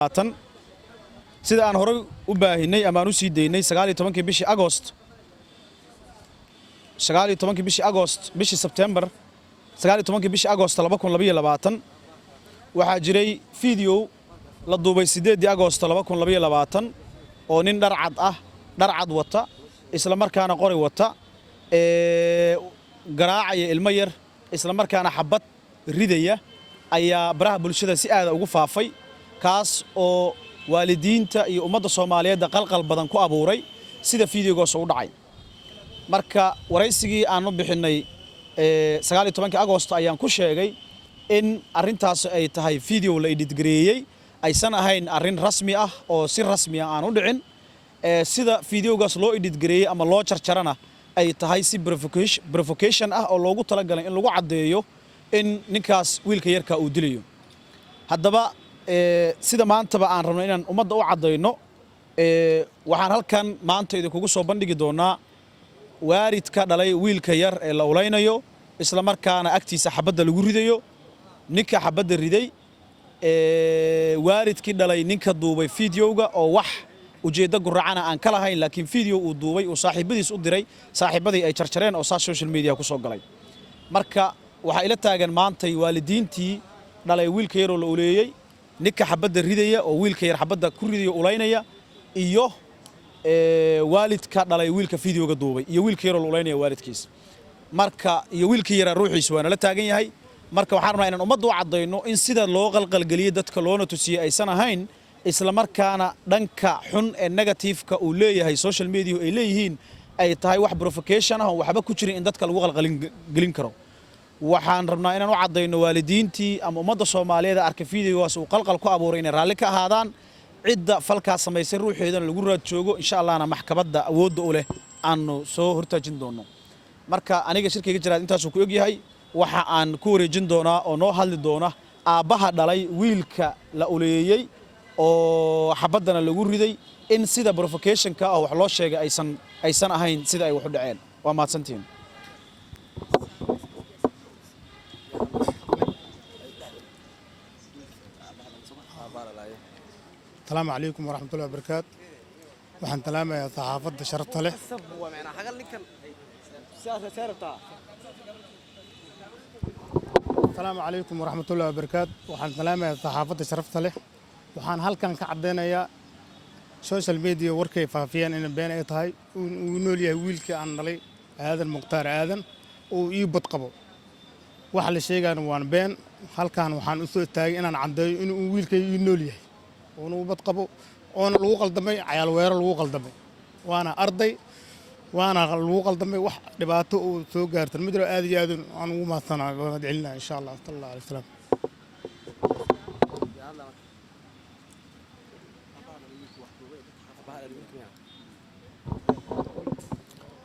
Sida aan horey u baahinay ama aan u sii daynay, 19-kii bishii Agost, 19-kii bishii Agost, bishii Sebtembar, 19-kii bishii Agost 2022, waxaa jiray video la duubay 8-dii Agost 2022 oo nin dhar cad ah, dhar cad wata, isla markaana qori wata, ee garaacaya ilmo yar, isla markaana xabad ridaya, ayaa baraha bulshada si aada ugu faafay, kaas oo waalidiinta iyo ummadda Soomaaliyeedda qalqal badan ku abuuray sida videogaas u dhacay. Marka waraysigii aanu bixinnay 19-kii Agosto ayaan ku sheegay in arrintaas ay tahay video la edit gareeyey, aysan ahayn arrin rasmi ah oo si rasmi ah aan u dhicin, sida videogaas loo edit gareeyey ama loo jarjarana ay tahay si provocation ah oo loogu talagalay in lagu caddeeyo in ninkaas wiilka yarka uu dilayo. Haddaba, sida maantaba aan rabno inaan ummadda u caddayno, waxaan halkan maanta idinkugu soo bandhigi doonaa waalidka dhalay wiilka yar ee la ulaynayo, isla markaana agtiisa xabadda lagu ridayo, ninka xabadda riday, waalidkii dhalay ninka duubay videoga oo wax ujeeddo guracana aan ka lahayn, laakiin video uu duubay uu saaxiibadiis u diray, saaxiibadii ay jarjareen oo saas social media ku soo galay. Marka waxaa ila taagan maantay waalidiintii dhalay wiilka yaroo la uleeyey, ninka xabadda ridaya oo wiilka yar xabadda ku ridaya, ulaynaya, iyo waalidka dhalay wiilka videoga duubay, iyo wiilka yaroo la ulaynaya waalidkiis. Marka iyo wiilkii yaraa ruuxiisa waa nala taagan yahay. Marka waxaan rabnaa inaan ummadda u caddayno in sida loo qalqalgeliyey dadka loona tusiyey aysan ahayn, isla markaana dhanka xun ee negative-ka uu leeyahay social media ay leeyihiin ay tahay wax provocation ah oo waxba ku jirin in dadka lagu qalqalin gelin karo. Waxaan rabnaa inaan u caddayno waalidiintii ama ummadda Soomaaliyeed ee arkay videogaas uu qalqal ku abuuray inay raalli ka ahaadaan. Cidda falkaas samaysay ruuxeedana lagu raad joogo, insha Allahna maxkamadda awoodda u leh aanu soo hortaajin doono. Marka aniga shirkayga jaraad intaasuu ku egyahay. Waxa aan ku wareejin doonaa oo noo hadli doona aabbaha dhalay wiilka la uleeyey oo xabaddana lagu riday, in sida provocationka oo wax loo sheegay aysan ahayn sida ay wax u dhaceen. Waa mahadsantihiin. Asalaamu calaykum waraxmatullahi wabarakaatu. Waxaan salaamayaa saxaafadda sharafta leh. Asalaamu calaykum waraxmatullahi wabarakaatu. Waxaan salaamayaa saxaafadda sharafta leh. Waxaan halkan ka caddaynayaa social media warkay faafiyeen in been ay tahay, uu nool yahay wiilkii aan dhalay, Aadan Mukhtaar Aadan, uu ii bad qabo. Waxa la sheegayana waan been. Halkan waxaan u soo taagay inaan caddeeyo inuu wiilkay ii nool yahay, uuna u bad qabo, oona lagu qaldamay, cayaal weero lagu qaldamay, waana arday, waana lagu qaldamay. Wax dhibaato uu soo gaartan ma jiro. Aad iyo aad aan ugu mahadsanaa, mahad celinaa, insha Allah. Sala Allah alay wasalam.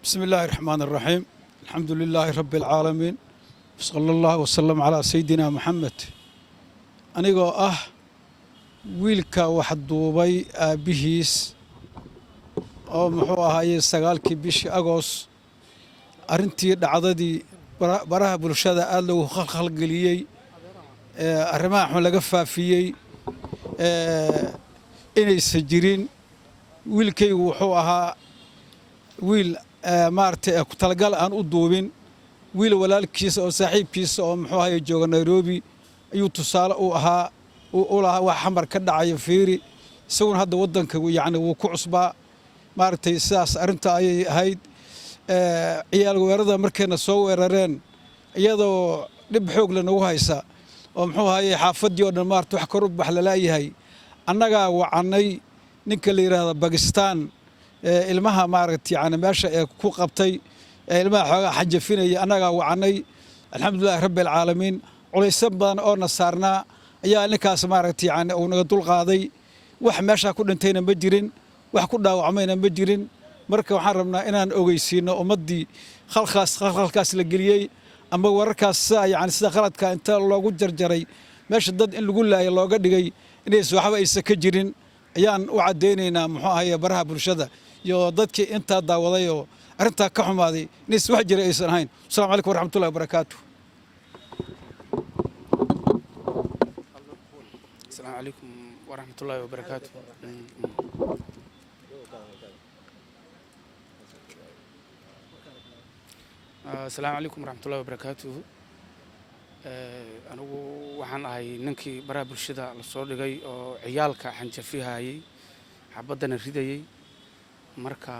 بسم الله الرحمن الرحيم، الحمد لله رب العالمين، صلى الله وسلم على سيدنا محمد. Anigoo ah wiilka wax duubay aabbihiis, oo muxuu ahaaye 9-kii bishii Agoos arrintii dhacdadii baraha bulshada aada loogu khalkhalgeliyey, arrimaha xun laga faafiyey, inaysan jirin. Wiilkaygu wuxuu ahaa wiil maaragtay ku talagal aan u duubin. Wiil walaalkiisa oo saaxiibkiisa oo muxuu ahaye jooga Nairobi ayuu tusaale u ahaa, u lahaa wax Xamar ka dhacaya fiiri. Isaguna hadda waddanka yacni wuu ku cusbaa. Maaragtay, sidaas arrinta ayay ahayd. Ciyaal weerarada markayna soo weerareen, iyadoo dhib xoog le nagu haysa oo muxuu ahaye xaafaddii oo dhan maarata wax kor u bax lalaayahay, annagaa wacannay ninka la yidhaahdo Bakistan ee ilmaha maaragtay yani meesha ee ku qabtay, ee ilmaha xoogaa xanjafinaya. Annagaa wacannay. Alxamdulillahi rabbi alcaalamiin, culaysyo badan oo na saarnaa ayaa ninkaas maaragtay yani uu naga dulqaaday. Wax meeshaa ku dhintayna ma jirin, wax ku dhaawacmayna ma jirin. Marka waxaan rabnaa inaan ogeysiino ummaddii khalkhaas khalkhalkaas la geliyey ama wararkaas sida yani sida khaladka inta loogu jarjaray meesha dad in lagu laayo looga dhigay, inaysan waxba aysan ka jirin ayaan u caddaynaynaa muxuu ahaye baraha bulshada iyo dadkii intaa daawaday oo arrintaa ka xumaaday, inaysan wax jira aysan ahayn. Asalaamu calaykum waraxmatullahi wabarakaatu. Asalaamu calaykum. Waraxmatullaahi wabarakaatu. Asalaamu calaykum waraxmatullahi wabarakaatuhu. Anigu waxaan ahay ninkii baraha bulshada lasoo dhigay oo ciyaalka xanjafihayey, xabaddana ridayey. Marka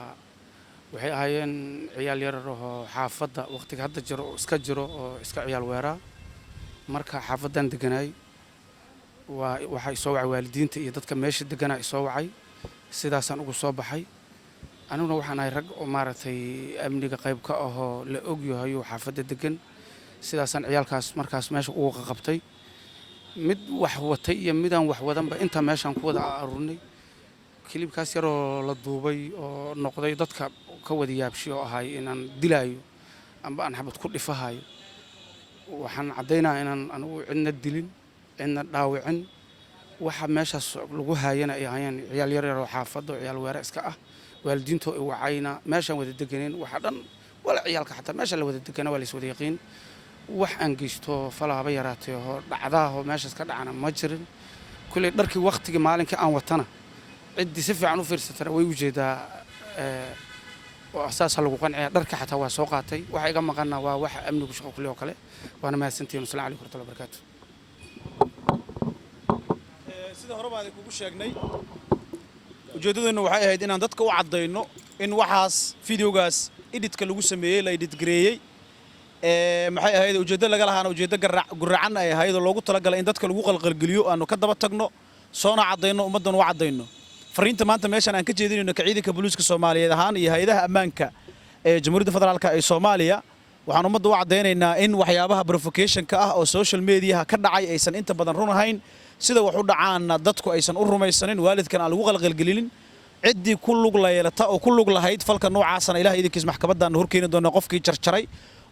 waxay ahaayeen ciyaal yarar oo xaafadda waqtiga hadda jiro oo iska jiro oo iska ciyaal weeraa. Marka xaafaddan deganaay, waa waxaa isoo wacay waalidiinta iyo dadka meesha deganaa isoo wacay, sidaasaan ugu soo baxay. Aniguna waxaan ahay rag oo maaragtay amniga qayb ka ahoo la og yahay oo xaafadda degan. Sidaasaan ciyaalkaas markaas meesha ugu qaqabtay, mid wax watay iyo midaan wax wadanba intaa meeshaan ku wada aruurnay. Kilibkaas yaroo la duubay oo noqday dadka ka wada yaabshi oo ahay inaan dilaayo amba aan xabad ku dhifahayo, waxaan caddaynaya inaan anigu cidna dilin, cidna dhaawicin. Waxa meeshaas lagu haayana ay ahaayeen ciyaal yar yar oo xaafadda oo ciyaal weere iska ah. Waalidiintoo i wacayna meeshaan wada deganeen, waxa dhan wala ciyaalka xataa meesha la wada degana waa la is wada yaqiin. Wax aan geysto falahaba yaraatay oo dhacdaahoo meeshaas ka dhacana ma jirin. Kulley dharkii waqtigii maalinkii aan watana ciddii si fiican u fiirsatana way ujeedaa oo saasa lagu qanciya. Dharka xataa waa soo qaatay. Waxa iga maqanna waa waxa amnigu shaqo kulli oo kale. Waana mahadsantihiin. Wasalaamu calaykum warahmatullahi wabarakaatu. Sida hore baan idinkugu sheegnay, ujeeddadeennu waxay ahayd inaan dadka u caddayno in waxaas videogaas editka lagu sameeyey, la editgareeyey, maxay ahayd ujeeddo laga lahaana ujeeddo guracan ay ahayd oo loogu talagalay in dadka lagu qalqalgeliyo. Aanu ka daba tagno, soona caddayno, ummaddan u caddayno. Fariinta maanta meeshan aan ka jeedinayno ka ciidanka booliiska Soomaaliyeed ahaan iyo hay-adaha ammaanka ee Jamhuuriyadda Federaalka ee Soomaaliya, waxaan ummadda u caddaynaynaa in waxyaabaha provocationka ah oo social mediaha ka dhacay aysan inta badan run ahayn, sida wax u dhacaanna dadku aysan u rumaysanin, waalidkan aan lagu qalqalgelinin. Ciddii ku lug la yeelata oo ku lug lahayd falka noocaasana, Ilaah idinkiis maxkamaddaana horkeeni doona qofkii jarjaray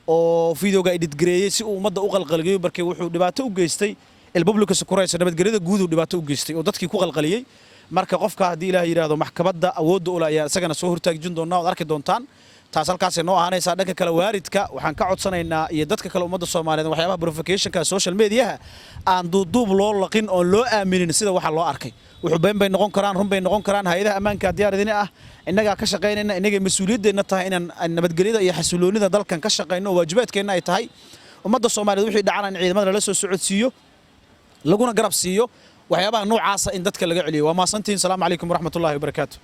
oo videoga editgareeyey si uu ummadda u qalqalgeliyo. Markii wuxuu dhibaato u geystay il publica sicurezza, nabadgelyada guud uu dhibaato u geystay oo dadkii ku qalqaliyey. Marka qofka haddii Ilaah yidhaahdo maxkamadda awoodda ule ayaa isagana soo hortaajin doonaa ood arki doontaan. Taas halkaasay noo ahaanaysaa. Dhanka kale, waalidka waxaan ka codsanaynaa iyo dadka kale ummadda Soomaaliyeed, waxyaabaha provocationka social mediaha aan duuduub loo laqin oon loo aaminin sida waxa loo arkay. Wuxuu been bay noqon karaan, run bay noqon karaan. Hay-adaha ammaanka diyaar idin ah, innagaa ka shaqaynayna, innagay mas-uuliyaddeenna tahay inaan nabadgelyada iyo xasiloonida dalkan ka shaqayno oo waajibaadkeenna ay tahay. Ummadda Soomaaliyeed wixii dhacana in ciidamada lala soo socodsiiyo, laguna garab siiyo waxyaabaha noocaasa in dadka laga celiyo. Waa mahadsantihiin. Salaamu calaykum waraxmatullahi wabarakaatu.